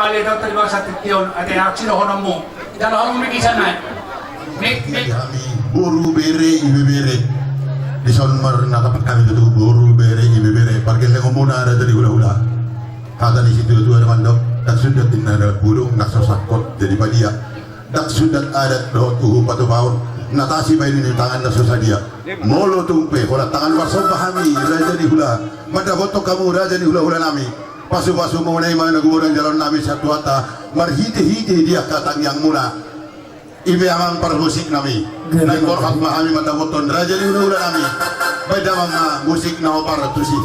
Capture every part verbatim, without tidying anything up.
Ale dao tadi bagasan tingki on, ate aksi dohononmu. Jalo hamu mik isan nai. Mik, mik. Hami boru bere ibebere. Dison ma na dapat hami tutu boru bere ibebere. Pargellengonmuna raja ni hulahula. Hata ni situatua do mandok, ndang sundat ninna dalan bulung, ndang so sangkot jadi badia. Ndang sundat adat dohot uhum patupaon, na tasi baen ni tangan na so sadia. Molo tung pe holan tangan marsomba hami raja ni hula, mandapothon hamu raja ni hulahula nami. Pasupasumuna i ma na gumodang jaloon nami sian Tuhanta, marhitehite di angka tangiangmuna. I pe amang parmusik nami. Naeng borhat ma hami mandapothon raja ni hulahula nami. Baen damang ma musik na opat tusi.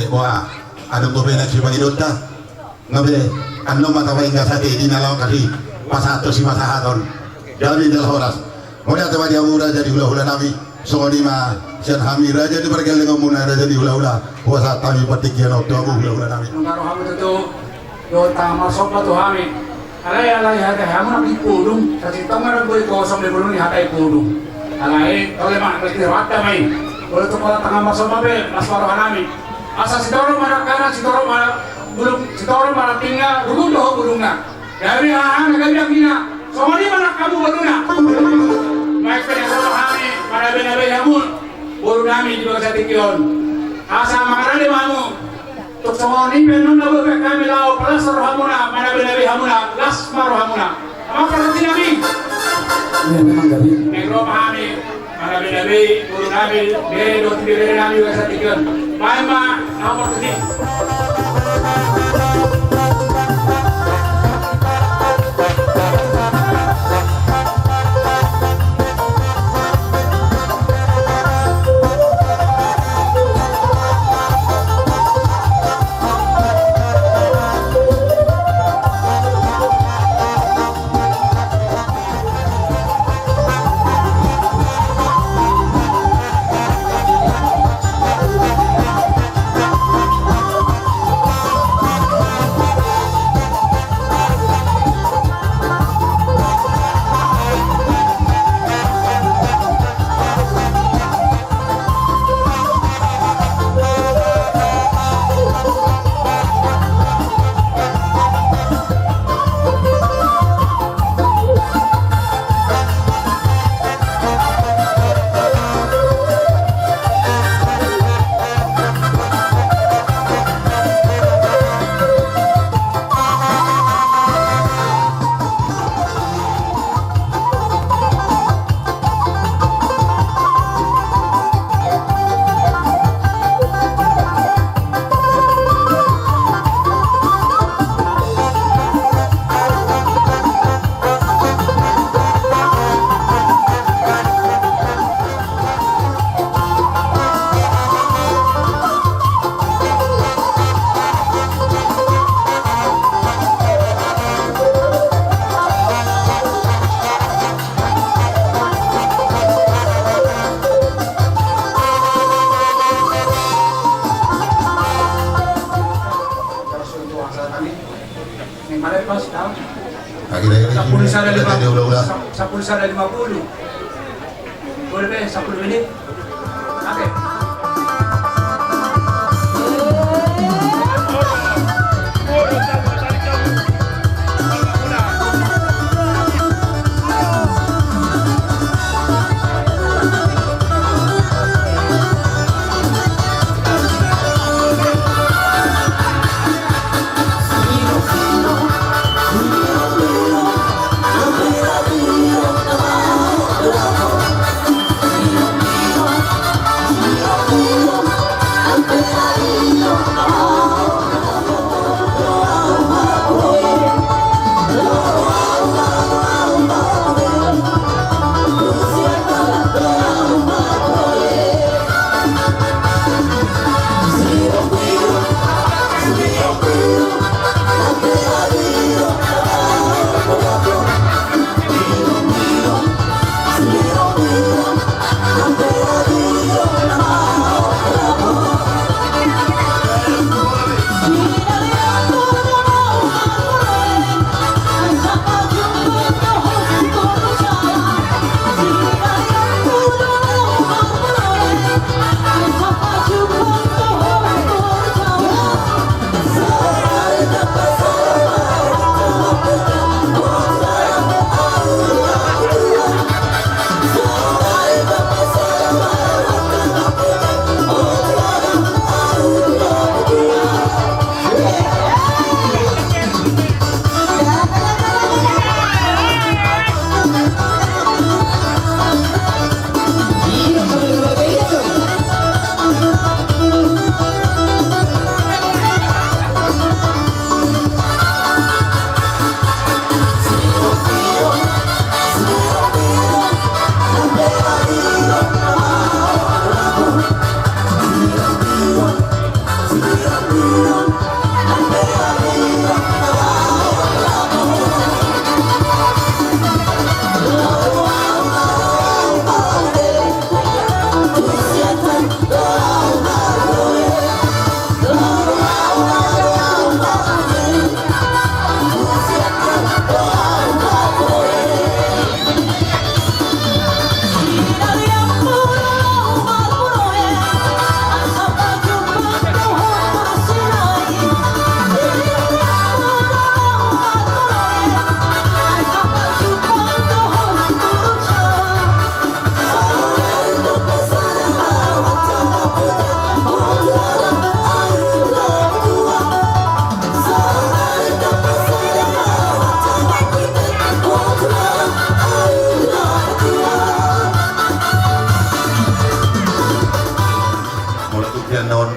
Wah, adong dope na sipangidoanta. Nga be, annon ma tapainggas ate di na laho tadi pasahat tu si pasahaton. Jadi ndang horas. Mauliate ma di hamu raja ni hulahula nami. Songon i ma sian hami raja ni pargellengonmuna raja ni hulahula. Hupasahat hami partingkian on tu hamu hulahula nami. Nunga ro hamu tutu dohot tangan marsomba tu hami. Alai alai hata hamu na di pudung, sasintong ma na boi kosong di pudung ni hata i pudung. Alai tole ma, berarti rata ma i. Molo tung holan tangan marsomba pe, las ma roha nami. Asa sitorop ma nangkana, sitorop ma bulung, sitorop ma rantingna, rugun dohot bulungna. Gabe aha na gabe anggina, songon i ma nang hamu boruna. Baen pe na roha hami, manabenabe hamu boru nami di bagasan tingki on. Asa mangarade ma hamu. Tung songon i pe annon na boi pe hami laho, palas rohamuna, manabenabe hamuna, las ma rohamuna. Amang parhati nami. Iya, memang gabe. Naeng ro ma hami. Manabenabe boru nami, bere dohot ibebere nami bagasan tingki on. Baen ma, amang parhati. Sampulu sada lima puluh. Sampulu sada lima puluh. Boleh be sampulu menit? Oke. Molo tung sian on,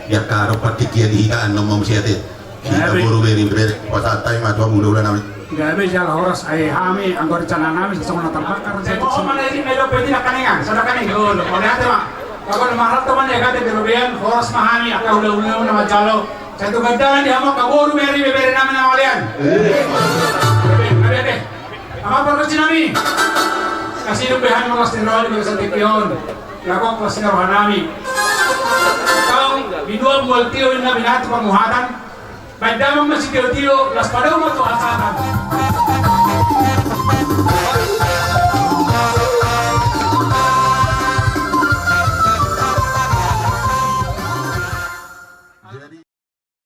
di angka dompak tingki i, di hita annon ma muse ate. Hita boru bere, bere pasahat hami ma tu hamu hulahula nami. Gabe jala horas, ai hami anggo rencana nami songon na tarbakar. Sai tu sini. Mana ini melo peti na kaningan, sada kaning. Olo, olo, ate ma. Kabar maharap teman ya kate di robean, horas ma hami angka hulahula na manjalo. Sai tu gandangan di hamu angka boru bere, bere nami na maulian. Gabe, gabe. Amang pargonsi nami. Kasidung be hami marlas ni roha di bagasan tingki on. Laho marlas ni roha nami. Tong binua mual tio, ninna binatu pamuhatan. Baen damang ma sitiotio, laos padomu ma tu hasahatan.